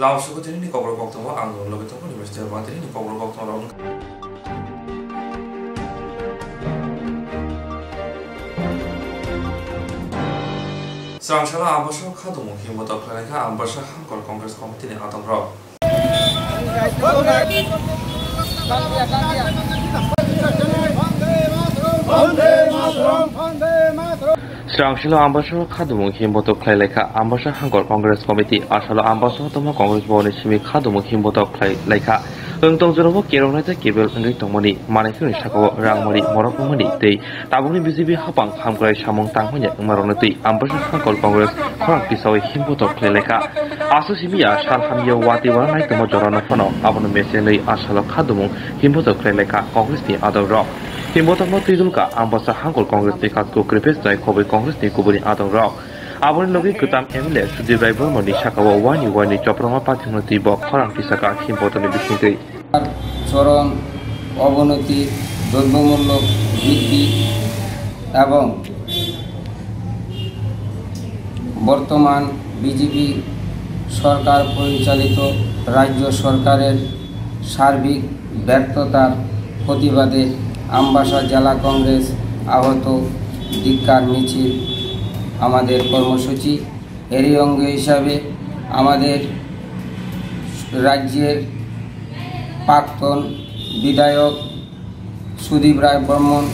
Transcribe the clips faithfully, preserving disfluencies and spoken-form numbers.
Tamo suku tini ni kokborok koktwma ang loge tongmani Mister Bantini ni kokborok koktwma rok. Srang salo Ambasa khadumung himbotok khlaikha Ambasa Hangkor Congress Committee ni adongrok. Srang salo Ambasa khadumung himbotok khlai laikha Ambasa Hangkor Congress Committee, asalo Ambasa tongma Congress Bhawan ni simi khadumung himbotok khlai laikha. Wng tong jorao kerong naijak kebel wngwi tongmani, manai phirni sakao rangmari morok wngmani tei tabukni B J P hapang hamkrai samung tangmani wngmarokno twi Ambasa Hangkor Congress khorang tisawi himbotok khlai laikha. Aswk simi ya sal hamya watwi wana nai tongma jorano phano abono mechenwi asalo khadumung himbotok khlai laikha Congress ni adongrok. Himbotokno twijulkha Ambasa Hangkor Congress ni katku Kripesh Rai khobwi Congress ni kubuni adongrok. Aboni logi kwtam M L A Sudip Rai Bormani sakao waini waini chopropma pathimno twibo khorang tisaka himbotokni bisingtwi. চরম অবনতি, দ্রব্যমূল্য বৃদ্ধি এবং বর্তমান বিজেপি সরকার পরিচালিত রাজ্য সরকারের সার্বিক ব্যর্থতার প্রতিবাদে আমবাসা জেলা কংগ্রেস আহত ধিক্কার মিছিল আমাদের কর্মসূচি। এরই অঙ্গ হিসাবে আমাদের রাজ্যের প্রাক্তন বিধায়ক সুদীপ রায় বর্মন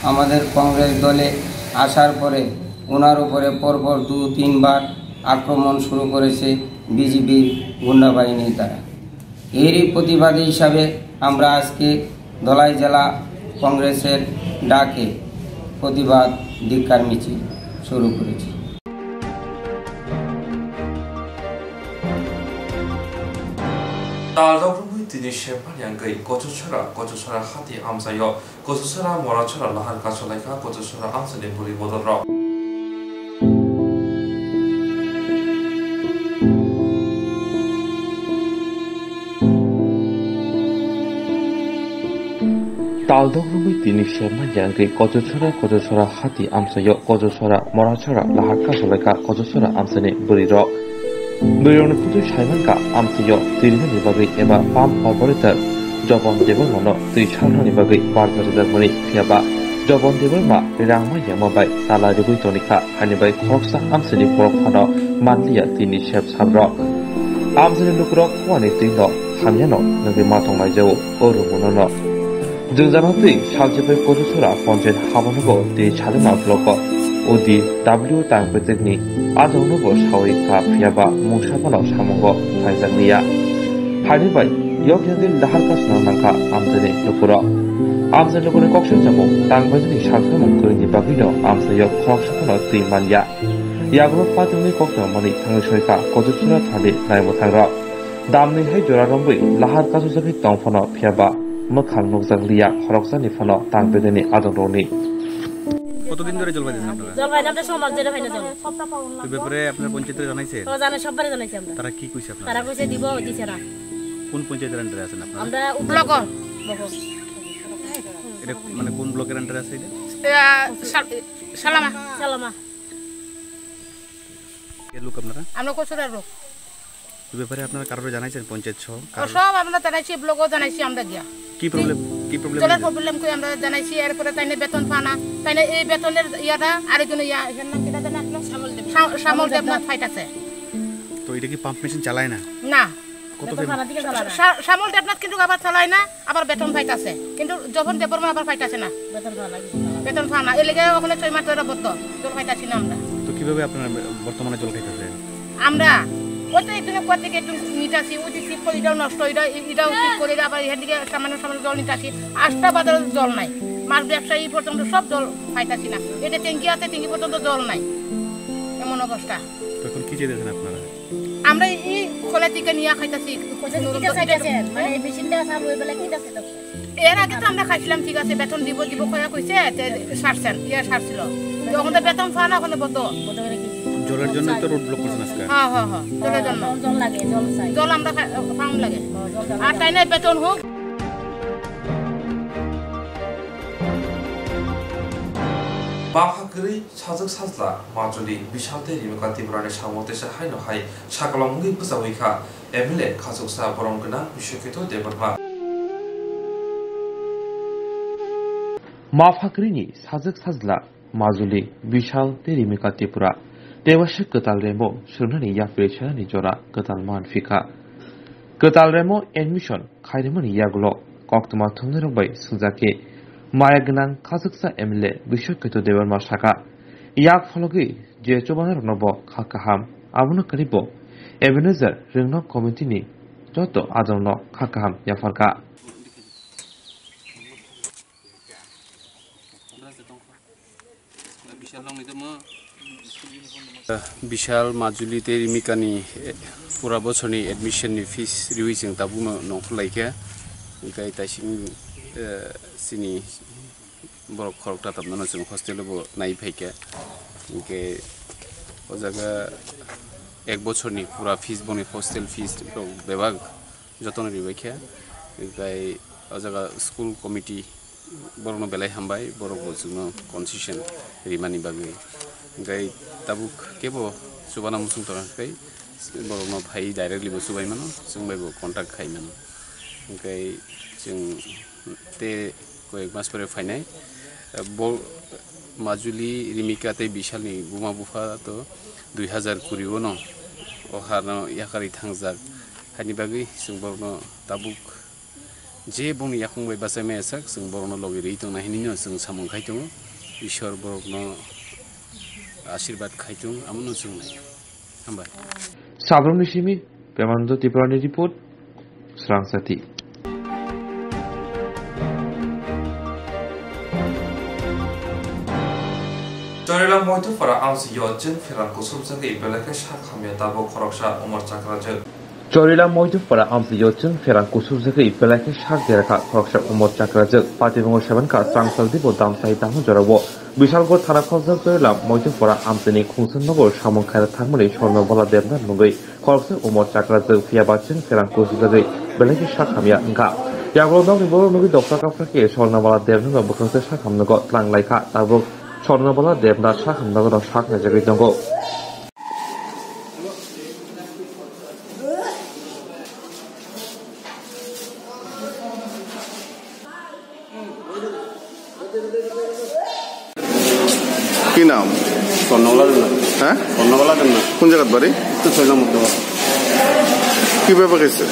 আমাদের কংগ্রেস দলে আসার পরে ওনার উপরে পরপর দু তিনবার আক্রমণ শুরু করেছে বিজেপির গুন্ডা বাহিনীর দ্বারা। এরই প্রতিবাদ হিসাবে আমরা আজকে ধলাই জেলা কংগ্রেসের ডাকে প্রতিবাদ ধিক্কার মিছিল শুরু করেছি। Tal rok rwngwi tini sepmani wngwi Kochusora, Kochusora hati amchaio Kochusora, Morachora lahar kasu laikha Kochusora amchaini bwrwi bodolrok. Taldok rwngwi tini sepmani wngwi Kochusora, Kochusora hati amchaio Kochusora, Morachora lahar kasu laikha Kochusora amchaini bwrwirok. Bwrwirokni kutui saimankha, amchaio twi rinani bagwi eba pump operator Jobon Debbarmano twi salnani bagwi barja rijakmani, phiyaba Jobon Debbarma rangma yangma bai tala rigwi tonikha, haini bai khoroksa amchaini borok phano manliya tini sep sabrok. Amchaini lukurok kuani twino hamyano nugwi ma tonglaijao o rungmanono. Jwngjano twi salchipai Kochusora ponchayat habonobo tei Salima blogo O D W tangpaitekni adongnobo sawi kha, phiyaba mungsa phano samungo phaijakliya. Haini bai yok yagwi lahar kasno nangkha amchaini lukurok. Amchaini lukurokni kok swijamo tangpaijani salsamung kwrwini bagwino amchaio khoroksa phano twi manya. Yagulo paitwngni kokno manwi thangwi soikha Kochusora thani naimwthangrok. Damni hai jora romwi lahar kasujagwi tong phano, phiyaba mwkhang nukjak liya khoroksani phano tangpedeni adongrokni. কতদিন ধরে জল পাইতেছেন আপনারা? জল পাই না, আমরা সোমবার ধরে পাই না জল। তো ব্যাপারে আপনার পঞ্চায়েতরে জানাইছে? ও জানে, সববারে জানাইছি আমরা। তারা কি কইছে আপনারা? তারা কইছে দিব, দিছে না। কোন পঞ্চায়েতের আন্ডারে আছেন আপনারা? আমরা ব্লক। ব্লক। এটা মানে কোন ব্লকের আন্ডারে আছে এটা? এটা সাল-, সালামা। সালামা। এর লোক আপনারা? আমরা কচুরার লোক। এ ব্যাপারে আপনারা কারোর জানাইছেন পঞ্চায়েত সহ? ও কারোর? সব আমরা জানাইছি, ব্লকও জানাইছি আমরা গিয়া। কি প্রবলেম, কি প্রবলেম জলের হয়েছে? প্রবলেম কই আমরা জানাইছি, এরপরে তাইনে বেতন পানা, তাইনে এই বেতনের ইয়াটা আরেকজন ইয়া, এর নাম কিটা জানে আপনার? শ্যামল দেব। শ্যাম-, শ্যামল দেবনাথ ফাইট আছে। তো এটা কি পাম্প মেশিন চালায় না? না। কত বেতন ফেম- পানা দিকে চালায় না। শ্যা-, শ্যামল দেবনাথ কিন্তু আবার চালায় না। আবার বেতন পাইতাছে, কিন্তু যখন দেববর্মা আবার পাইতাছে না। বেতন পাওয়া লাগে। বেতন পাওয়া না, এর লেগে ওখানে ছয় মাস ধরে বদ্ধ, জল পাইতাছি না আমরা। তো কিভাবে আপনারা বর্তমানে জল খাইতেছেন? আমরা ওই তো একদিনে কুয়া থেকে একটু নিতাছি, ওই যে ঠিক করে এটাও নষ্ট, এটা, এটাও ঠিক করে, আবার এখান থেকে সামান্য সামান্য জল নিতাছি, আস্তা বাজারে জল নাই। মাছ ব্যবসায়ী পর্যন্ত সব জল পাইতাছি না, এটা ট্যাঙ্কি আছে, ট্যাঙ্কি পর্যন্ত জল নাই, এমন অবস্থা। তো এখন কি চাইতেছেন আপনারা? আমরা এই খোলা থেকে নিয়ে খাইতাছি। কইছে কি কাছে খাইতেছেন? মানে এই মেশিনটা চালু হয়ে গেলে কি কাছে তখন? এর আগে তো আমরা খাইছিলাম, ঠিক আছে, বেতন দিব, দিব কয়া কইছে, তে ছাড়ছেন, ইয়া ছাড়ছিল। এখন তো বেতন পাওয়া না, ওখানে বন্ধ। বন্ধ করে কি? জলের জন্য তো রোড ব্লক করছেন আজকে। হ্যাঁ, হ্যাঁ, হ্যাঁ, জলের জন্য। জল, জল লাগে, জল চাই। জল আমরা খা-, পাওয়া লাগে। ও, জল, জল আর লাগে। তাই না বেতন হোক। Mapha kwrwi sajwk sajla Majuli Bishal tei Rimika Tripurani samung teisa haino hai sakolom wngwi bwchaui kha M L A khachuksa borom gwnang Biswakheto Debbarma. Mapha kwrwini sajwk sajla Majuli Bishal tei Rimika Tripura tei waisa kwtal remo swrwngnani yapri sanani jora kwtal man phikha. Kwtal remo admission khairwmani yagulo koktwma thumnairok bai swngjak khe maya gwnang khachuksa M L A Biswakheto Debbarma sakha, yak phologwi je chubanarokno bo kha kaham, abono kwrwi bo Ebenezer Rwngnok Committee ni joto ajakno kha kaham yapharkha. Bishal, Majuli tei Rimikani, eh, pura bochorni admission ni fees riwi chwng tabukno nongkhor laikha. Hwnkhe taising, eh, chini borok khorokta tabnano chwng hostel o bo nai phaikha. Hwnkhe o jaga ek bochorni pura fees, boni hostel fees rok bebak jotono ribaikha. Hwnkhe o jaga school committee borokno belai hambai, borok bo chwngno concession rimani bagwi. Hwnkhe tabuk kebo chubana muchung tongkha khe borokno phai directly bo chubai mano, chwng bai bo contact khai mano. Hwnkhe chwng tei koyek mas pore phainai. Bo Majuli, Rimika tei Bishalni buma bupha to dui hazar kuri o no o harno yakarwi thangjak. Haini bagwi chwng borokno tabuk je bongni yakung bai bachai maya sak, chwng borokno logi rwi tongnai hinwi no chwng samung khai tongo. Ishwar borokno asirwad khai tongo, amono chwng nai. Hambai. Sabrumni simi Premanando Tripurani report, Srangsati. Chorila Moitupara amsi yo chwng pherang kusubjagwi belai khe sak hamya tabuk khoroksa umor chakrajwk. Chorila Moitupara amsi yo chwng pherang kusubjagwi belai khe sak derakha khoroksa umor chakrajwk. Patibwngo sebankha Srangsati bo damsai tangma jorao. Bishalgarh thana khorokjak Chorila Moitupara amsini khungsa nogo samung khaina thangmani Sorno Bala Debnath mungwi khoroksa umor chakrajwk phiya ba chwng pherang kusubjagwi belai khe sak hamya wngkha. Yagulo nokni borok nugwi doksa kapra khe Sorno Bala Debnathno bwkhakse sak hamnogo tlang laikha. Tabuk Sorno Bala Debnath sak hamnogono sak naijagwi tongo. কি নাম? স্বর্ণবালা দেবনাথ। হ্যাঁ? স্বর্ণবালা দেবনাথ। কোন জায়গাত বাড়ি? উত্তর ছয় নম্বর দেওয়া। কিভাবে গেছে?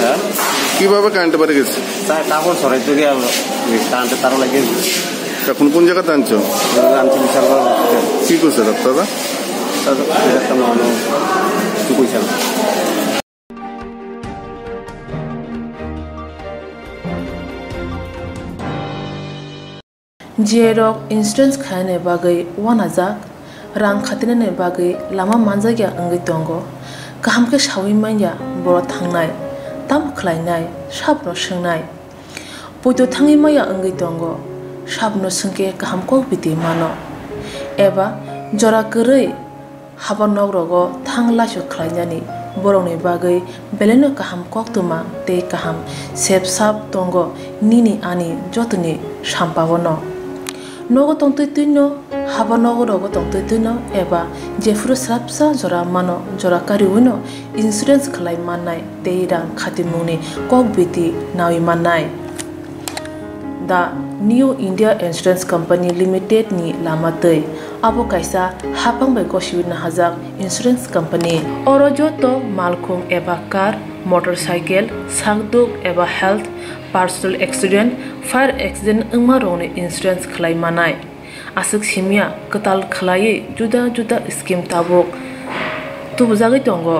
হ্যাঁ? কিভাবে কারেন্টে বাড়ি গেছে? তা-, কাপড় ছড়াইতে গিয়ে আমরা এই কারেন্টের তারও লাগিয়ে দিয়েছি। এখন কোন জায়গাতে আনছো? আনছি বিশালগড় হসপিটাল। কি করছে ডাক্তাররা? তারপর একটা মানুষ কিছু কইছে না। J rok insurance khainani bagwi uanajak, rang khatinani bagwi lama manjakya wngwi tongo. Kaham khe saui manya borok thangnai, tamo khlainai, sabno swngnai. Poito thangwi maya wngwi tongo, sabno swngkhe kaham kok biti mano. Eba jora kwrwi haba nok rogo thang laisok khlainani borokni bagwi belaino kaham koktwma tei kaham sep sap tongo nini ani jotoni sampao no. Nogo tongtwi twino, haba nogo rogo tongtwi twino eba jephuru swrapsa jora mano, jora kariwino insurance khlai mannai tei rang khatimungni kok biti naui mannai. The New India Insurance Company Limited ni lama twi. Abo kaisa haphang bai gosiwi nahajak insurance company. Oro joto malkhung eba car, motorcycle, sakduk eba health, personal accident, fire accident wngma rokni insurance khlai manai. Aswk simya kwtal khlaiwi juda juda scheme tabuk tubujagwi tongo.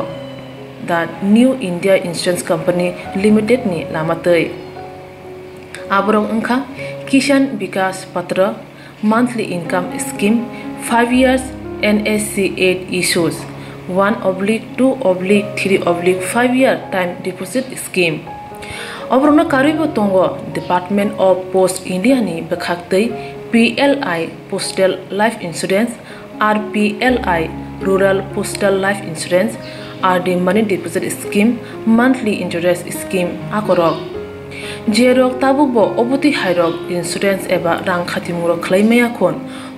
The New India Insurance Company Limited ni lama twi. Aborok wngkha Kisan Vikas Patra, monthly income scheme, five years N S C eight issues, one oblique two oblique three oblique five year time deposit scheme. Oborokno karwibo tongo Department of Post India ni bwkhaktwi P L I Postal Life Insurance, R P L I, Rural Postal Life Insurance, R D Money Deposit Scheme, Monthly Interest Scheme, akorok. Jerok tabukbo obotwi hairok insurance eba rang khatimungrok khlai maya khun,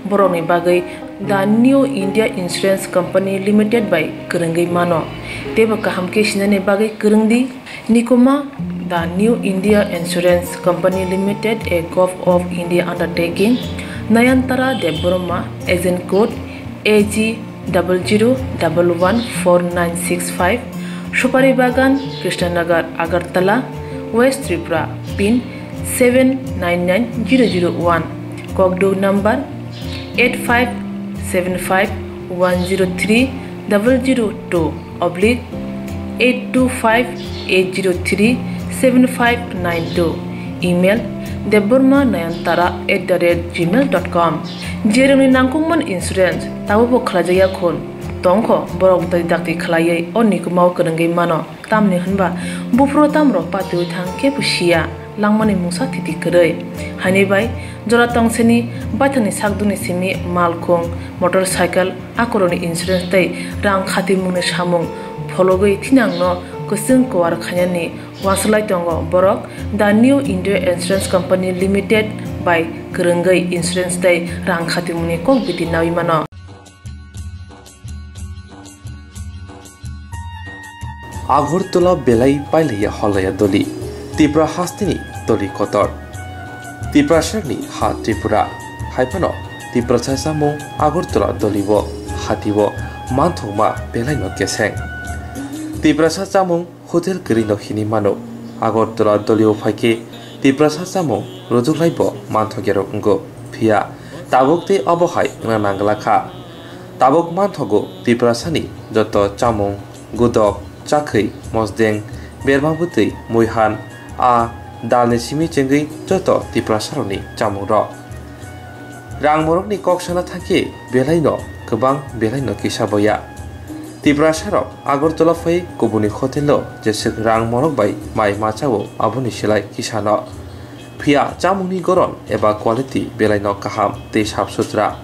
borokni bagwi The New India Insurance Company Limited bai kwrwngwi mano. Teibo kaham khe sinani bagwi kwrwng di. Nikuma, The New India Insurance Company Limited, a Govt of India undertaking, Nayantara Debbarma, agent code A G double zero double one four nine six five, Supari Bagan, Krishnanagar, Agartala, West Tripura, pin seven nine nine zero zero one, Kokduk number eight five seven five one zero three double zero two oblique eight two five eight zero three seven five nine two, email debbarma nayantara at the rate gmail dot com. Jerwngni nangkukmani insurance tabukbo khlaijakya khun tongkho, borok dai dakti khlaiwi o nikumao kwrwngwi mano. Tamni hwnba buphuru tamrok patiwi thang khe bo siya, langmani mungsa thiti kwrwi. Haini bai jora tongseni baithangni sakdukni simi malkhung, motorcycle, akorokni insurance tei rang khatimungni samung phologwi thinangno kwchwng kuar khainani uansuk lai tongo borok The New India Insurance Company Limited bai kwrwngwi insurance tei rang khatimungni kok biti naui mano. Agartala belai pailaiya holaiya doli, Tripura hasteni doli kotor. Tiprasarokni ha Tripura, hai phano Tiprasa chamung Agartala doli o hati o manthokma belaino keseng. Tiprasa chamung hotel kwrwino hinwi mano. Agartala doli o phai khe Tiprasa chamung rwjwklaibo manthokya rok wngo. Phiya tabuk tei obo hai wngna nang glak kha. Tabuk manthogo Tiprasani joto chamung, gudok, chakhwi, mosdeng, berma bwtwi, muihan, a dalni simi chengwi joto Tiprasarokni chamungrok. Rangmorokni kok sana thangkhe belaino kwbang, belaino kisa boya. Tiprasarok Agartala phai kubuni hotelo jeswk rangmorok bai mai ma chao, aboni silai kisano. Phiya chamungni goron eba quality belaino kaham tei sap sutra.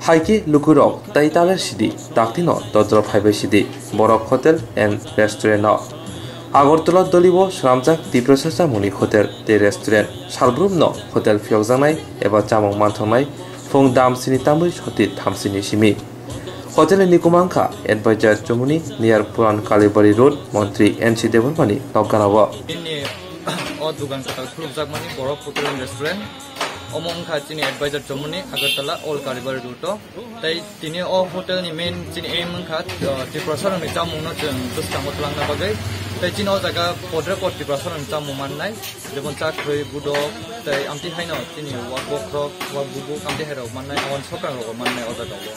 Hai khe lukurok tai taler sidi, taktino dodro phaibai sidi. Borok Hotel and Restaurant no. Agartala doli o swnamjak Tiprasa chamungni hotel tei restaurant. Salbrumno hotel phiyokjaknai eba chamung manthoknai phung dam sini tamwi soti thamsini simi. Hotel ni nikuma wngkha Advisor Chomoni, near Puran Kalibari Road, Montri N C Debbarmani nokganao. Bini o dugan kwtal khulukjakmani Borok Hotel and Restaurant. Omo wngkha chini Advisor Chomoni, Agartala, Old Kalibari Road o. Tei tini o hotel ni main chini aim wngkha, uh, Tiprasa rokni chamung no chwng bwskango twlangna bagwi. Tei chini o jaga podre pod Tiprasa rokni chamung mannai, jemon chakhwi, budok, tei amtwi haino chini wak bokhorok, wak bubuk, amtwi hai rok mannai, aboni sokrang rok mannai o jaga o.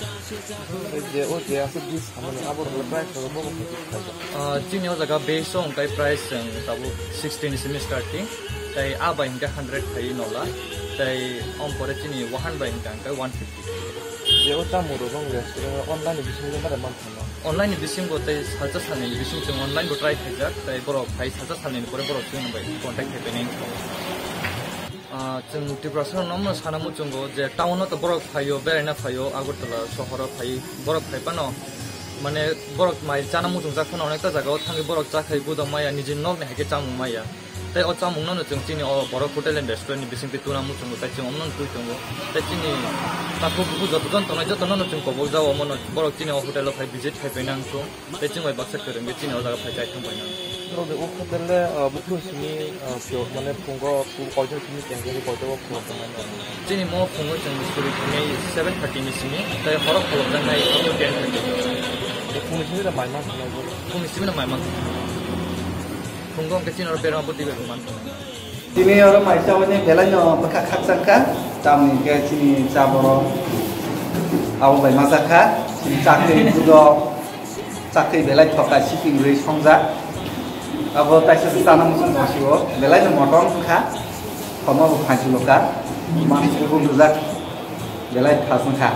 Je o je aswk dis hamani abo rok price rok bo bo khaijak. Ah, chini o jaga base o hwnkhe price chwng tabuk sixteen ni simi starting, tei a bai hwnkhe hundred khai nola, tei om pore chini wahan bai hwnkhe hwnkhe one fifty. Je o chamung rok bang restaurant online ni bisingo bare man thangma. Online ni bisingo tei salsa salni bising chwng online bo try khaijak, tei borok phai salsa salni pore borok chwng bai contact khai pai nai. Ah, chwng Tiprasa rokno omo sana muchungo je town o to borok phaio, beraina phaio, Agartala sohoro phai, borok phai phano, mane, borok mai chana muchungjak phano onekta jaga o thangwi borok chakhai budok maya, nijini nokni hai khe chamung maya. Tei o chamungno no chwng chini o Borok Hotel and Restaurant ni bisingtwi tuna muchungo, tei chwng omono twi tongo. Tei chini takhuk bukhuk joto jon tongnai jotono no chwng kobok jao, omono borok chini o hotel o phai visit khai pai nang thung. Tei chwng bai baksa kwrwngwi chini o jaga phai chai thang pai nang. Norokni o hotel le, ah, buphuru simi, ah, phiyok mane phungo, pu-, koitor simi tengkhe koitor o phiyok tongmani. Chini mo phungo chwng suri thangwi seven thirty ni simi, tei horo kholopjaknai abo ten thirty. Phungni simi da mai ma thangna bo. Phungni simi da mai ma thangna. Phungo hwnkhe chini oro berma bwtwi bai man thangna. Tini oro mai chabani belai no bwkha khakchang kha, tamni hwnkhe chini cha borok abo bai ma cha kha, chini chakri budo. Chakri belai thoka siping rwi songjak. Abo taisa se chana muchung tongsi o. Belai no motom wngkha. Khomo bo phaisi loka. Mansi bo rijak. Belai thas wngkha.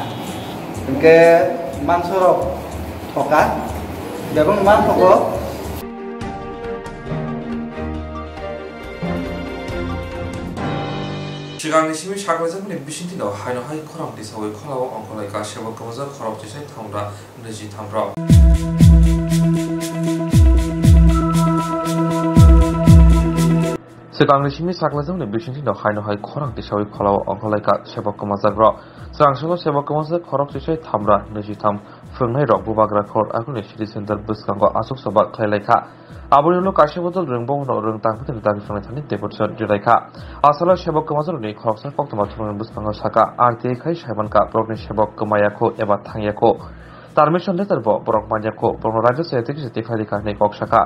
Hwnkhe mansorok thoka. Bebak man thogo. Swkangni simi sakhlaijak bini bisingtwi no haino hai khorang tisawi kholao ongkhorlai ka sebo kwmajak khorok chisai thamra. Niji thamrok. Swkangni simi saklaijwkni bisingtwi no haino hai khorang tisawi phalao ongkhorlaikha sebok kwmajakrok. Swrang salo sebok kwmajak khorok tisai thamra nwichitham phwrwngnairok bubagra court agulni city center bwskango achuksoba khlailaikha. Aboni ulo kaisa bodol rwngbo no rwng tangmani dabi phrwngnai thani deputation rilaikha. Asalo sebok kwmajakrokni khoroksa koktwma thumani bwskango saka, R T I khai saimankha borokni sebok kwmayakho eba thangyakho. Termination letter bo borok manyakho, borokno rajya se tei kisa tikhlaidi kahini kok saka.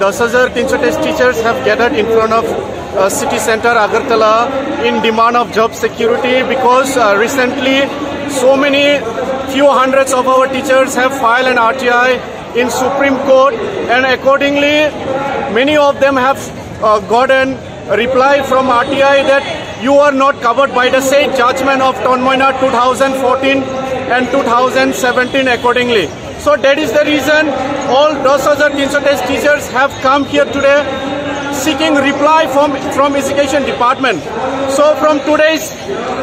दस हज़ार तीन सौ तेईस teachers have gathered in front of uh, city center Agartala in demand of job security because uh, recently so many few hundreds of our teachers have filed an R T I in Supreme Court, and accordingly many of them have uh, got an reply from R T I that you are not covered by the said judgment of Tanmoyna two thousand fourteen and two thousand seventeen accordingly. So that is the reason all दस हज़ार तीन सौ तेईस teachers have come here today seeking reply from, from education department. So from today's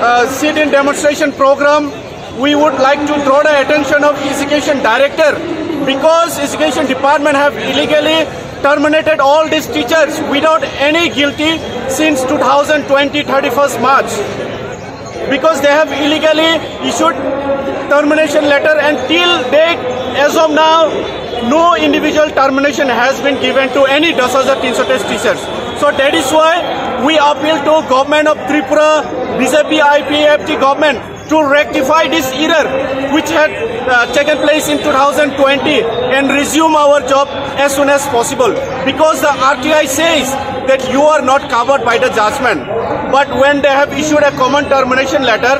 uh, sit-in demonstration program, we would like to draw the attention of education director because education department have illegally terminated all these teachers without any guilty since two thousand twenty thirty-first March, because they have illegally issued termination letter, and till date, as of now, no individual termination has been given to any दस हज़ार तीन सौ तेईस teachers. So that is why we appeal to government of Tripura, B J P I P F T government to rectify this error which had uh, taken place in two thousand twenty and resume our job as soon as possible, because the R T I says that you are not covered by the judgment. But when they have issued a common termination letter,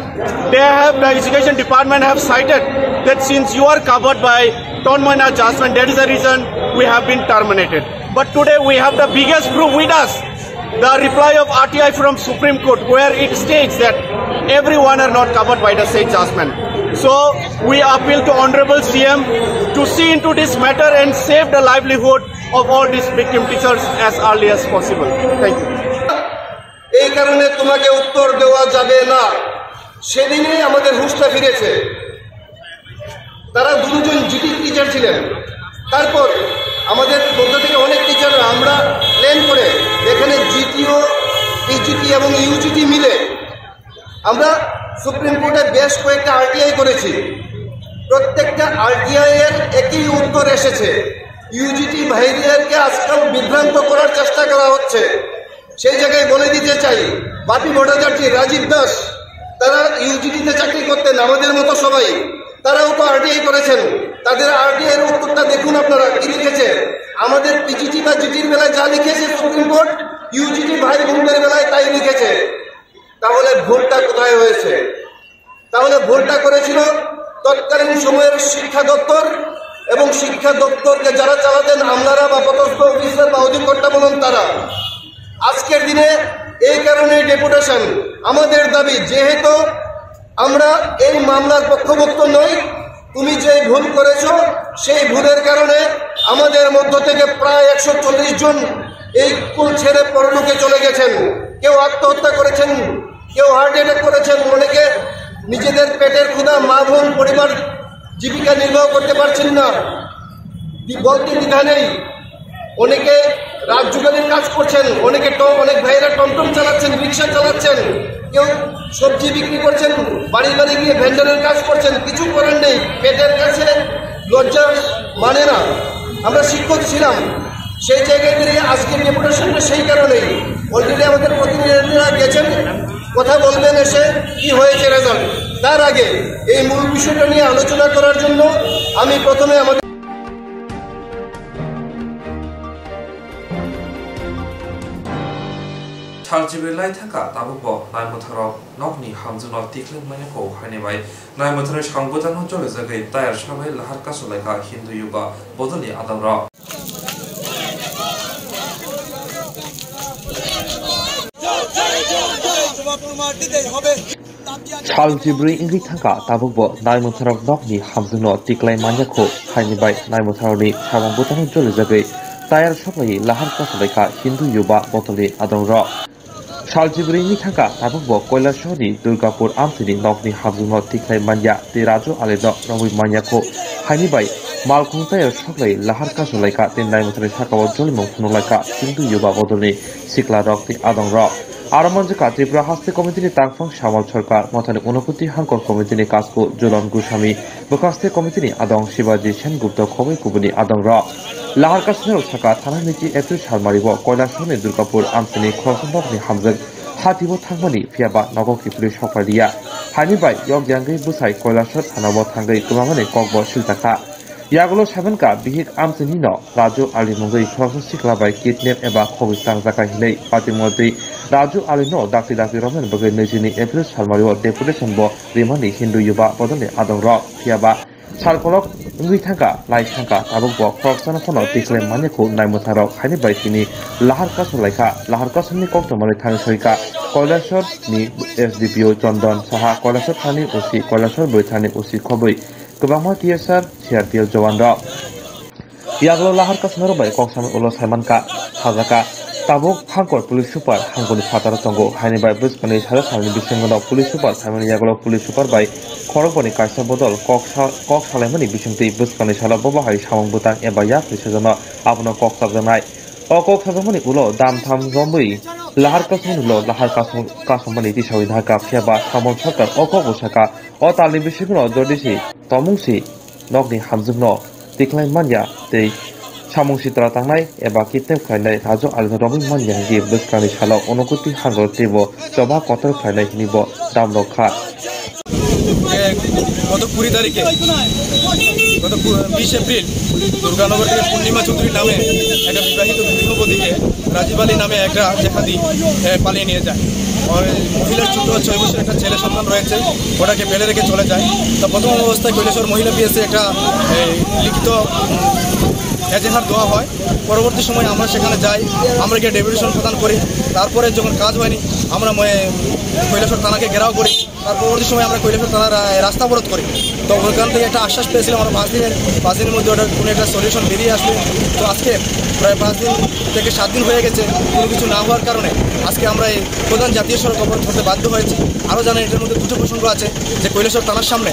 they have, the education department have cited that since you are covered by Tanmoyna judgment, that is the reason we have been terminated. But today we have the biggest proof with us, the reply of R T I from Supreme Court, where it states that everyone are not covered by the said judgment. So we appeal to Honorable C M to see into this matter and save the livelihood of all these victim teachers as early as possible. Thank you. এই কারণে তোমাকে উত্তর দেওয়া যাবে না। সেদিনই আমাদের হুঁশটা ফিরেছে। তারা দুজন জিটি টিচার ছিলেন। তারপর আমাদের মধ্য থেকে অনেক টিচার আমরা প্ল্যান করে এখানে জিটিও, পিজিটি এবং ইউজিটি মিলে আমরা সুপ্রিম কোর্টে বেশ কয়েকটা আরটিআই করেছি। প্রত্যেকটা আরটিআই এর একই উত্তর এসেছে, ইউজিটি ভাইদেরকে আজকাল বিভ্রান্ত করার চেষ্টা করা হচ্ছে। সেই জায়গায় বলে দিতে চাই, বাপি ভট্টাচার্য, রাজীব দাস, তারা ইউজিটিতে চাকরি করতেন, আমাদের মতো সবাই, তারাও তো আরটিআই করেছেন। তাদের আরটিআই এর উত্তরটা দেখুন আপনারা কি লিখেছে। আমাদের পিজিটি বা জিটির বেলায় যা লিখেছে সুপ্রিম কোর্ট, ইউজিটি ভাই বোনদের বেলায় তাই লিখেছে। তাহলে ভুলটা কোথায় হয়েছে? তাহলে ভুলটা করেছিল তৎকালীন সময়ের শিক্ষা দপ্তর, এবং শিক্ষা দপ্তরকে যারা চালাতেন, আমলারা বা পদস্থ অফিসার বা অধিকর্তা বলুন তারা। আজকের দিনে এই কারণে ডেপুটেশন। আমাদের দাবি, যেহেতু আমরা এই মামলার পক্ষভুক্ত নই, তুমি যে ভুল করেছো, সেই ভুলের কারণে আমাদের মধ্য থেকে প্রায় একশো চল্লিশ জন এই স্কুল ছেড়ে পরলোকে চলে গেছেন। কেউ আত্মহত্যা করেছেন, কেউ হার্ট অ্যাটাক করেছেন, অনেকে নিজেদের পেটের ক্ষুধা, মা বোন, পরিবার জীবিকা নির্বাহ করতে পারছেন না, দি-, বলতে দ্বিধা নেই। অনেকে রাত জোগালির কাজ করছেন, অনেকে ট-, অনেক ভাইয়েরা টমটম চালাচ্ছেন, রিক্সা চালাচ্ছেন, কেউ সবজি বিক্রি করছেন, বাড়ি বাড়ি গিয়ে ভেন্ডরের কাজ করছেন। কিছু করার নেই, পেটের কাছে লজ্জা মানে না। আমরা শিক্ষক ছিলাম, সেই জায়গায় দাঁড়িয়ে আজকে ডেপুটেশনটা সেই কারণেই। অলরেডি আমাদের প্রতিনিধিরা গেছেন, কথা বলবেন এসে কি হয়েছে রেজাল্ট। তার আগে এই মূল বিষয়টা নিয়ে আলোচনা করার জন্য আমি প্রথমে আমাদের Salchibrwi lai thangkha, tabukbo naimwtharok nokni hamjwkno tikleng manya kho haini bai naimwtharwi samung bwtangno cholijagwi tayar sabai lahar kasulaikha Hindu Yuba bodolni adongrok. Sal chibrwi wngwi thangkha, tabukbo naimwtharok nokni hamjwkno tiklai manya kho haini bai naimwtharokni samung bwtangno cholijagwi tayar saklaiwi lahar kasulaikha Hindu Yuba bodolni adongrok. Sal chibrwini thangkha tabukbo Koilashahar ni Durgapur amchaini nokni hamjwkno tikhlai manya tei Raju Alino romwi manya kho. Haini bai malkhung tayar soklai lahar kasulaikha tei naimwthangni sakao jolimung phunukhlaikha Hindu Yuba Bodolni siklarok tei adongrok. Aro manjakha Tripura Haste Committee ni tangphang Samal Sarkar, Mothani Unokoti Hangkor Committee ni kasku Julon Goswami, Bwkhaste Committee ni adong Shibaji Sengupta khobwi kubuni adongrok. Lahar kasulairok sakha, thangnai naichi April salmario Koilashahar ni Durgapur amchaini khoroksa nokni hamjwk hatibo thangmani, phiyaba nogo kiphilwi sokphailiya. Haini bai yok yangwi bwsai Koilashahar thanao thangwi kwbangmani kokbo siljakha. Yagulo saimankha, bihik amchainino Raju Ali mungwi khoroksa sikla bai kidnap eba khogwi tangjakha hinwi patimwtwi Raju Alino dakti dakti romnani bagwi naichini April salmario deputation bo rimani Hindu Yuba Bodolni adongrok. Phiyaba sal kolok wngwi thangkha, lai thangkha, tabukbo khoroksano phano tikhlai manya kho naimwthangrok haini bai tini lahar kasulaikha. Lahar kasumni koktwmani thangwi soikha Koilashahar ni S D P O Chondon Saha, Koilashahar thani O C, Koilashahar bwthani O C khobwi kwbangma T S R, C R P F jawan rok. Yagulo lahar kasumrok bai kok samani ulo saimankha, sajaka. Tabuk Hangkor Police Super Hangkorni phataro tongo. Haini bai bwskangni salo salni bisingo police super saimani yagulo police super bai khorokboni kaisa bodol kok sa-, kok salaimani bisingtwi bwskangni salo bobo hai samung bwtang eba yak twi sajano abono kok chapjaknai. O kok sajakmani ulo dam tham romwi lahar kasumani ulo lahar kasum-, kasumani tisawi nahakha, phiyaba Samon Sarkar o kok bo sakha. O talni bisingo jodi si tomung si nokni hamjwkno tikhlai manya tei samung sitra tangnai eba kidnap khlainai Raju Alino romwi manya hinkhe bwskangni salo Unokoti Hangkor teibo choba kotor khlainai hinwi bo dam rok kha. গত কুড়ি তারিখে, গত কু-, বিশ এপ্রিল দুর্গানগর থেকে পূর্ণিমা চৌধুরী নামে একটা বিবাহিত গৃহবধূকে রাজীব আলী নামে একটা জেহাদি, এ, পালিয়ে নিয়ে যায়। ওই মহিলার ছোট ছয় বছর একটা ছেলে সন্তান রয়েছে, ওটাকে ফেলে রেখে চলে যায়। তা প্রথম অবস্থায় কৈলাসহর মহিলা পিএসসি একটা, এ, লিখিত এজাহার দেওয়া হয়। পরবর্তী সময় আমরা সেখানে যাই, আমরা গিয়ে ডেপুটেশন প্রদান করি। তারপরে যখন কাজ হয়নি, আমরা মে-, কৈলাসহর থানাকে ঘেরাও করি। তার পরবর্তী সময় আমরা কৈলাসহর থানার, আহ, রাস্তা অবরোধ করি। তো ওখান থেকে একটা আশ্বাস পেয়েছিলাম আমরা পাঁচ দিনের, পাঁচ দিনের মধ্যে ওটার কোনো একটা সলিউশন বেরিয়ে আসবে। তো আজকে প্রায় পাঁচ দিন থেকে সাত দিন হয়ে গেছে, কোনো কিছু না হওয়ার কারণে আজকে আমরা এই প্রধান জাতীয় সড়ক অবরোধ করতে বাধ্য হয়েছি। আরও জানেন, এটার মধ্যে দুটো প্রসঙ্গ আছে যে কৈলাসহর থানার সামনে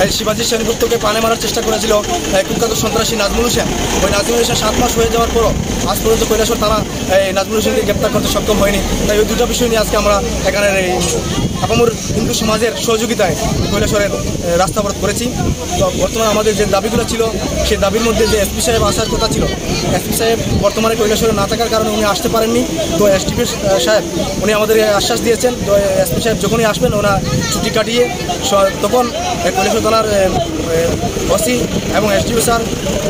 এই শিবাজি সেনগুপ্তকে পানে মারার চেষ্টা করেছিল, এই কুখ্যাত সন্ত্রাসী নাজমুল হোসেন। ওই নাজমুল হোসেন সাত মাস হয়ে যাওয়ার পরও আজ পর্যন্ত কৈলাসহর থানা এই নাজমুল হোসেনকে গ্রেপ্তার করতে সক্ষম হয়নি। তাই ওই দুটো বিষয় নিয়ে আজকে আমরা এখানের এই আপামর হিন্দু সমাজের সহযোগিতায় কৈলাসহরের, এ, রাস্তা অবরোধ করেছি। তো বর্তমানে আমাদের যে দাবিগুলো ছিল, সেই দাবির মধ্যে যে এসপি সাহেব আসার কথা ছিল, এসপি সাহেব বর্তমানে কৈলাসহরে না থাকার কারণে উনি আসতে পারেননি। তো এসডিপিও সাহেব, উনি আমাদের আশ্বাস দিয়েছেন, তো এসপি সাহেব যখনই আসবেন, ওনার ছুটি কাটিয়ে স-, তখন এই কৈলাসহর থানার, এ, এ, ওসি এবং এসডিপিও স্যার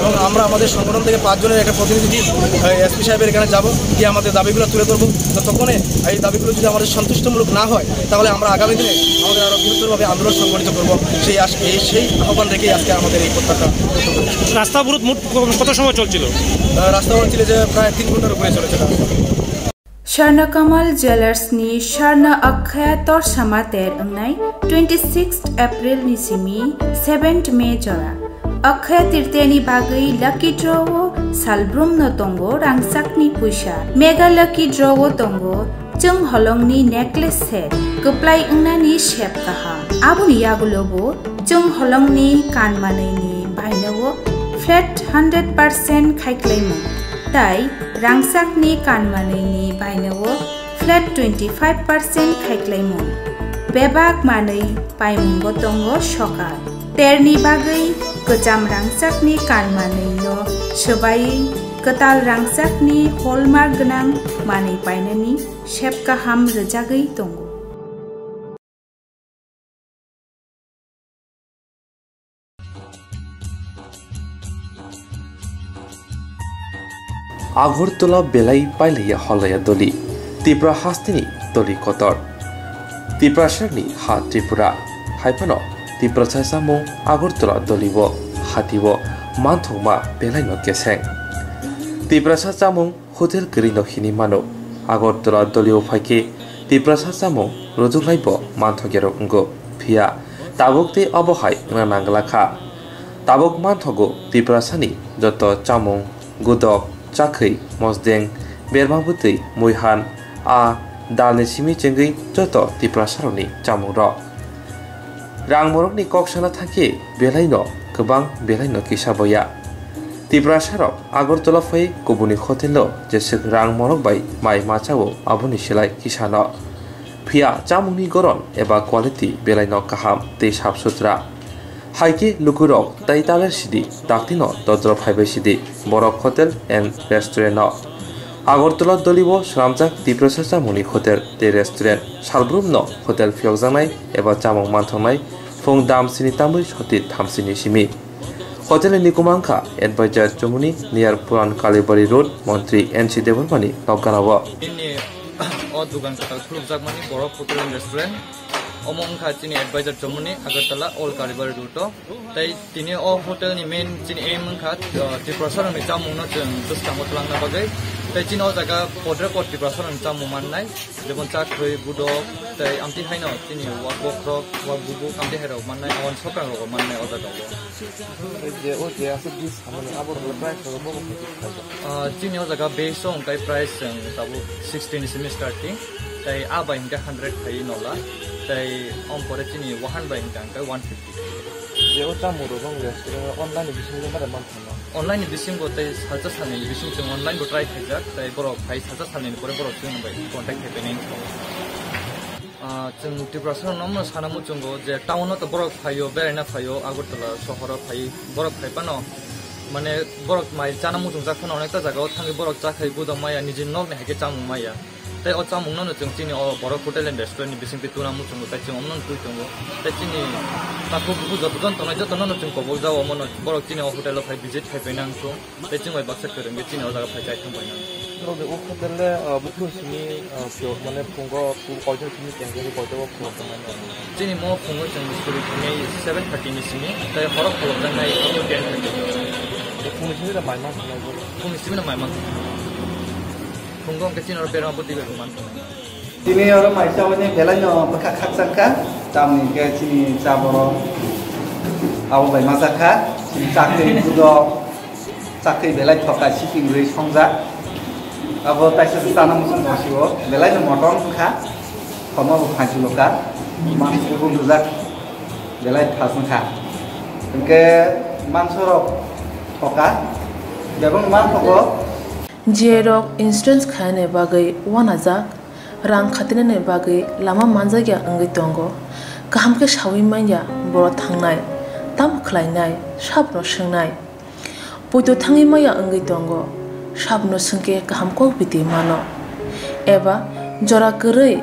এবং আমরা আমাদের সংগঠন থেকে পাঁচজনের একটা প্রতিনিধি, এ, এসপি সাহেবের এখানে যাব, গিয়ে আমাদের দাবিগুলো তুলে ধরবো। তো তখনই এই দাবিগুলো যদি আমাদের সন্তুষ্টমূলক না হয়, তাহলে আমরা আগামী দিনে আমাদের আরো বৃহত্তরভাবে আন্দোলন সংগঠিত করব। সেই আশ-, এই, সেই আহ্বান রেখেই আজকে আমাদের এই প্রত্যাহার। রাস্তা অবরোধ মোট ক-, কত সময় চলছিল? আহ, রাস্তা অবরোধ ছিল যে প্রায় তিন ঘন্টার উপরে চলেছে রাস্তা। Swarnakamal Jewellers ni Swarna Akshaya Torsa Mater wngnai twenty sixth April ni simi seventh May jora. Akshaya Tritiya ni bagwi lucky draw o salbrum no tongo rangchak ni puisa. Mega lucky draw o tongo chwng holong ni necklace set, kwplai wngnani sep kaham. Aboni yagulo bo chwng holong ni kan manwi ni baino o flat hundred percent khaiklaimung. Tai rangchak ni kan manwi ni baino o flat twenty five percent khaiklaimung. Bebak manwi paimungbo tongo sokal. Terni bagwi kwcham rangchakni kan manwino swbaiwi kwtal rangchakni hallmark gwnang manwi painani sep kaham rwjagwi tongo. Agartala belai pailaiya holaiya doli, Tipra hasteni doli kotor. Tiprasarni ha Tripura, hai phano Tiprasa chamung Agartala doli o hati o manthokma belaino keseng. Tiprasa chamung hotel kwrwino hinwi mano. Agartala dolio phaikhe Tiprasa chamung rwjwklaibo manthokyarok wngo. Phiya tabuk tei obo hai wngna nangla kha. Tabuk manthogo Tiprasani joto chamung, gudok, chakhwi, mosdeng, berma bwtwi, muihan, a dalni simi chengwi joto Tiprasarokni chamungrok. Rang morokni kok sana thangkhe belaino kwbang belaino kisa boya. Tiprasarok Agartala phai kubuni hotelo jeswk rang morok bai mai ma chao aboni silai kisano. Phiya chamungni goron eba quality belaino kaham tei sap sutra. Hai khe lukurok tai taler sidi, taktino dodro phaibai sidi, borok hotel and restaurant-o. Agartala Dolibo swnamjak Tiprasa chamungni hotel tei restaurant. Salbrumno hotel phiyokjaknai eba chamung manthoknai phung dam sini tamwi soti thamsini simi. Hotel ni nikuma wngkha Advisor Chomoni, near Puran Kalibari Road, Montri N C Debbarmani nokganao. Bini o dugan kwtal khulukjakmani Borok Hotel and Restaurant. Omo wngkha chini Advisor Chomoni, Agartala, Old Kalibari Road o. Tei tini o hotel ni main chini aim wngkha, uh, Tiprasarokni chamungno chwng bwskango twlangna bagwi. Tei chini o jaga podre pod Tiprasarokni chamung mannai, jemon chakhwi, budok, tei amtwi haino chini wak bokhorok, wak bubuk, amtwi hairok mannai, aboni sokrangrokbo mannai o jagao. Je o je aswk dis samani abo rokni price rok bo bo khaijak. Ah, chini o jaga base o hwnkhe price chwng tabuk sixty ni simi starting, tei a bai hwnkhe hundred phaiwi nola, tei om pore chini wahan bai hwnkhe hwnkhe one fifty. Je o chamung rok bang restaurant online ni bisingo mara man thangma? Online ni bisingo tei salsa salnwi ni bising chwng online bo try khaijak, tei borok phai salsa salnwi ni pore borok chwng bai contact khai pai nai. Ah, chwng Tiprasa rokno omo sana muchungo je town o to borok phaio, beraina phaio, Agartala sohoro phai, borok phai phano, mane, borok mai chana muchungjak phano onekta jaga o thangwi borok chakhai budok maya, nijini nokni hai khe chamung maya. Tei o chamung no chwng chini o Borok Hotel and Restaurant ni bisingtwi tuna muchungo, tei chwng omono twi tongo. Tei chini takhuk bukhuk joto jon tongnai joto no chwng kobok jao, omono borok chini o hotel o phai visit khai pai nang thung. Tei chwng bai baksa kwrwngwi chini o jaga phai chai thang bai nang. Norok ni o hotel le, ah, buphuru simi, ah, phiyok mane phungo, pu-, koitor simi tengkhe koitor o phiyok tongnai no? Chini mo phungo chwng suri thangwi seven thirty ni simi, tei horo kholopjaknai ten thirty. Phung simi da mai ma thangnai bo? Phung simi no mai ma thangnai. Phungo hwnkhe chini oro berma bwtwi bai man thangnai. Tini oro mai chabani belai no bwkha khakchang kha, tamni hwnkhe chini cha borok abo bai ma cha kha, chini chakri budok. Chakri belai thoka, siping rwi songjak. Abo taisa se chana muchung thosio, belai no motom wngkha. Thomo bo phanchulo kha. Mangsi bo rujak, belai thas wngkha. Hwnkhe mangso rok thoka, bebak man thogo. J rok insurance khainani bagwi uanajak, rang khatinani bagwi lama manjakya wngwi tongo. Kaham khe saui manya borok thangnai, tamo khlainai, sabno swngnai. Poito thangwi maya wngwi tongo, sabno swngkhe kaham kok biti mano. Eba jora kwrwi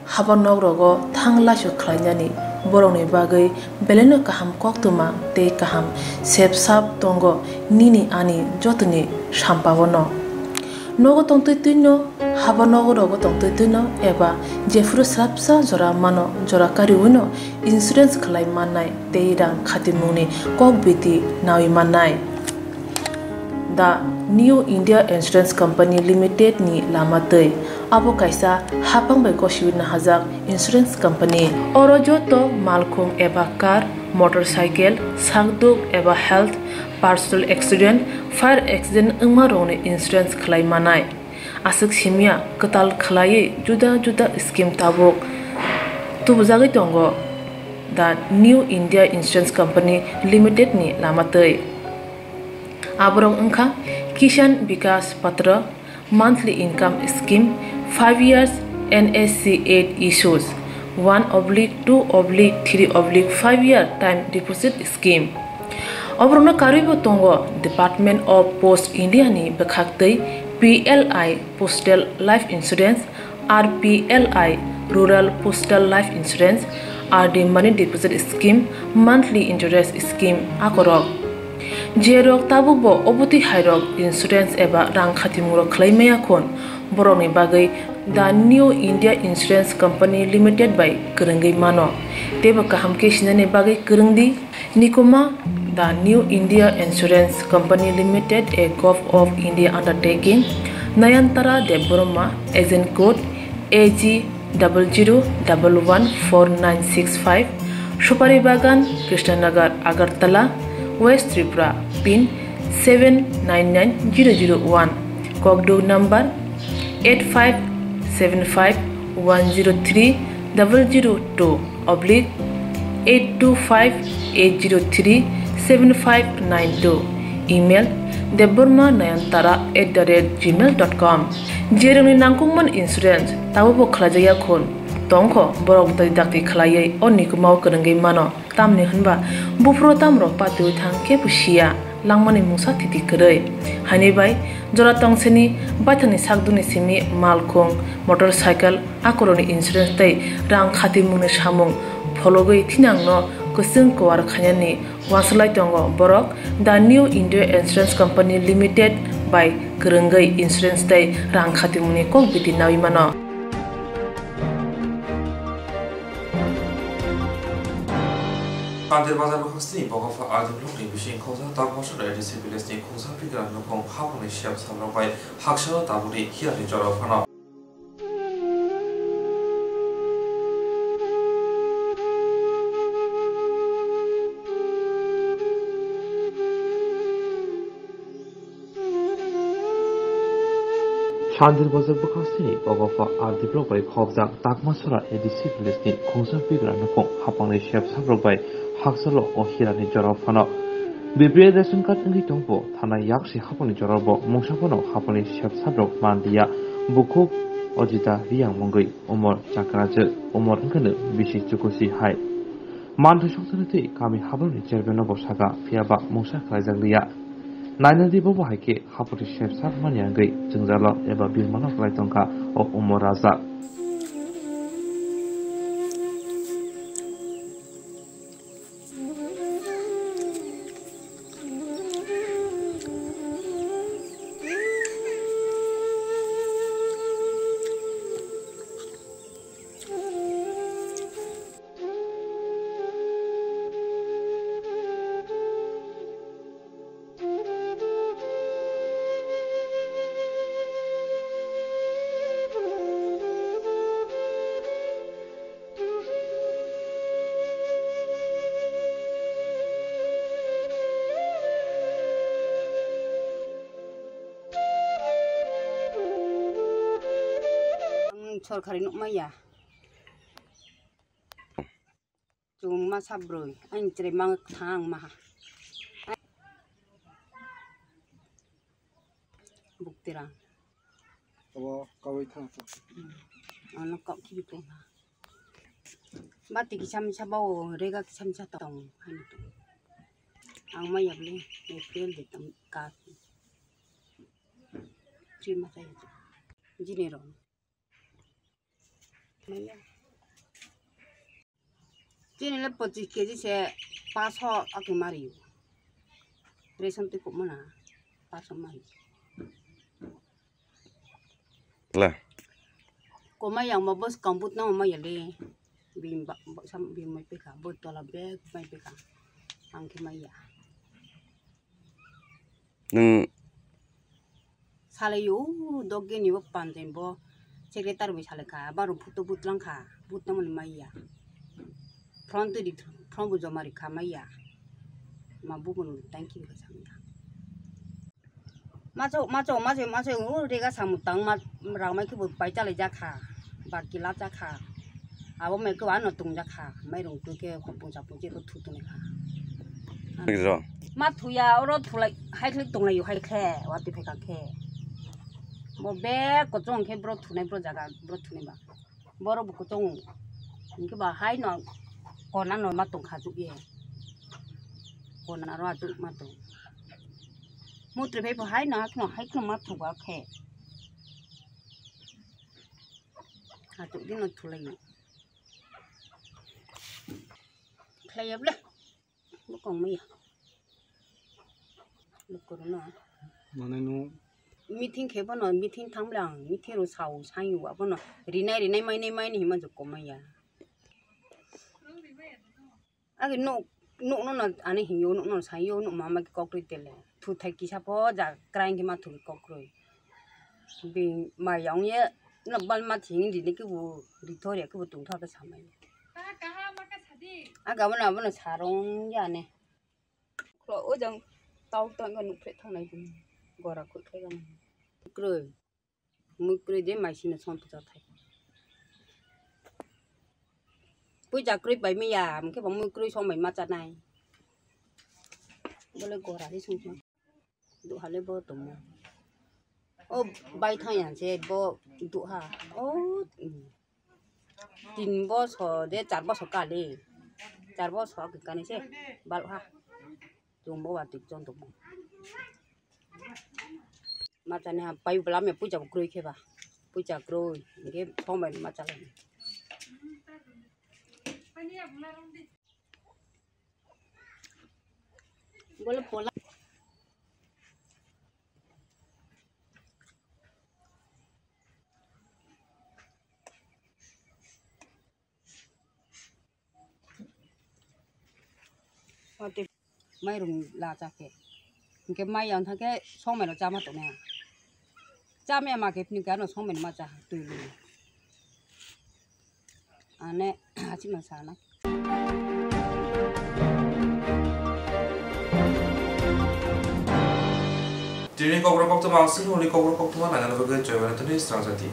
haba nok rogo thang laisok khlainani borokni bagwi belaino kaham koktwma tei kaham sep sap tongo nini ani jotoni sampao no. Nogo tongtwi twino, haba nogo rogo tongtwi twino eba jephuru swrapsa jora mano, jora kariwino insurance khlai mannai tei rang khatimungni kok biti naui mannai. The New India Insurance Company Limited ni lama twi abo kaisa hapang bai gosiwi nahajak insurance company. Oro joto malkhung eba car, motorcycle, sakduk eba health, personal accident, fire accident wngma rokni insurance khlai manai. Aswk simya kwtal khlaiwi juda juda scheme tabuk tubujagwi tongo the New India Insurance Company Limited ni lama twi. Aborok wngkha Kisan Vikas Patra, monthly income scheme, five years N S C eight issues, one oblique two oblique three oblique five year time deposit scheme. Oborokno karwibo tongo Department of Post India ni bwkhaktwi P L I Postal Life Insurance, R P L I Rural Postal Life Insurance, R D Money Deposit Scheme, Monthly Interest Scheme akorok. Jerok tabukbo obotwi hairok insurance eba rang khatimung rok khlai maya khun, borokni bagwi The New India Insurance Company Limited bai kwrwngwi mano. Teibo kaham khe sinani bagwi kwrwng di. Nikuma, The New India Insurance Company Limited, a Govt of India undertaking, Nayantara Debbarma, agent code A G double zero double one four nine six five, Supari Bagan, Krishnanagar, Agartala, West Tripura, pin seven nine nine zero zero one, kokduk number eight five seven five one zero three double zero two oblique eight two five eight zero three seven five nine two. Email debbarma nayantara at the rate gmail dot com. Jerwngni nangkukmani insurance tabukbo khlaijakya khun tongkho, borok dakti dakti khlaiwi o nikumao kwrwngwi mano. Tamni hwnba buphuru tamrok patiwi thang kebo siya, langmani mungsa thiti kwrwi. Haini bai jora tongseni baithangni sakduni simi malkhung, motorcycle, akorokni insurance tei rang khatimungni samung phologwi thinangno kwchwng kuar khainani uansuk lai tongo borok The New India Insurance Company Limited bai kwrwngwi insurance tei rang khatimungni kok biti naui mano. Kantir bazar bwkhak sni Bokopha R D block ni bising khungsa Takmasora A D C village ni khungsa pigra nukhung hapungni siyam samrok bai haksano tabukni hirani jora phano. Sandir bwswk bwkhak sini Bokopha R D block bai khobjak Takmasora A D C village ni khungsa pigra nukhung hapangni sep sabrok bai haksalo o hirani jorao phano. B P L ration card wngwi tongbo thana yaksi hapangni jorao bo mungsa phano hapangni sep sabrok manliya. Bukhuk Ojita Riyang mungwi umor chakra je umor wngkha no bisi chukusi hai. Manthai songchakni twi kami haborokni chairman no bo saka, phiya ba mungsa khlaijak liya. Nainadi bobo hai khe hapori sep sak manya wngwi jwngjalo eba birmano klai tongkha o Umor Raja. Ang sorkari nukmaya. Chwng masa brwi, ani chwrai mang thang maha. Buktirang. Abo kawi thang thang. Hmm. Ano kok kibi kong ha. Bati kisa misa bao rega kisa misa tong. Ang maya bli April de tam ka. Tri masa ya. Jini rong. Chini le pochis kg se paso ake mari. Reson twi kok mana paso mari. La. Koma yang ma bos kambut na ma yale. Bim ba, ba, sam bim mai pekha, bo tola bag mai pekha. Ang khe mai ya. Nwng salai o dogeni bo panjai bo secretary bai salai kha, baro photo butlang kha, butna mani maya. Front di front bo joma ri kha maya. Ma bugun thank you kha samya. Macho, macho, macho, macho, o rega samung tang ma, rang mai khe bo pai chalai jak kha, ba kila jak kha. Abo mai khe ano tong jak kha, mairung twi khe khopung chapung che khe thu tonwi kha. Ro. Ma thuya, oro thulai, hai khlai tonglai yo, hai khe, wati phai kha khe. Bo bek kochong khe bro thunai, bro jaga, bro thunai ba. Borok bo kutung. Hingke ba hai no kona no ma tong kha chuk ye. Kona ro achuk ma tong. Mutri phai bo hai no hakno hai no ma thuga khe. Achuk di no thulai. Khlai ya ble. Bo kong maya. Lukurno. Mane no. Meeting khe bono, meeting thang bwle ang, meeting ro sao, sayo, abono rinai, rinai, mainai, mainai, hima jokko maya. Age nok, nok no, no, ani hiyo, nok no, sayo, nok mama ki kok twi tele. Thu thai kisa pho, ja, kraing ki ma thu ki kok roi. Bini maya ong ye, no bal ma thing di ne ki bu, ri thor ya ki bu tung thor ka samai. Aga bono, abono sarong ya ne. Khlo o jang tau tang ga nukphe thangnai bini gora khoi khlai gana. Kwrwi. Mui kwrwi je mai sino som phuja thai. Puja krwi pai miya, hwnkhe bo mui krwi song bai ma chanai. Bole gora ri song song. Duha le bo tongmo. O bai thang yang se bo duha. O, mm. Tin bosor de char bosor kali. Char bosor ke kani se bal ha. Tung bo wa tik chon tongmo. Ma chani ha pai bwla me puja bo krwi khe ba. Puja krwi. Hwnkhe song bai ma chalai. Bole pola. Mairum la cha khe. Hwnkhe mai yang thang khe song mai no chama tongnai. Chama ma khe phini khe ano song mai no ma cha twi lwi. Ane hachima sana. Tini kokborok koktwma ang sini hwnwi kokborok koktwma nangani bagwi joy bai tini srangjadi.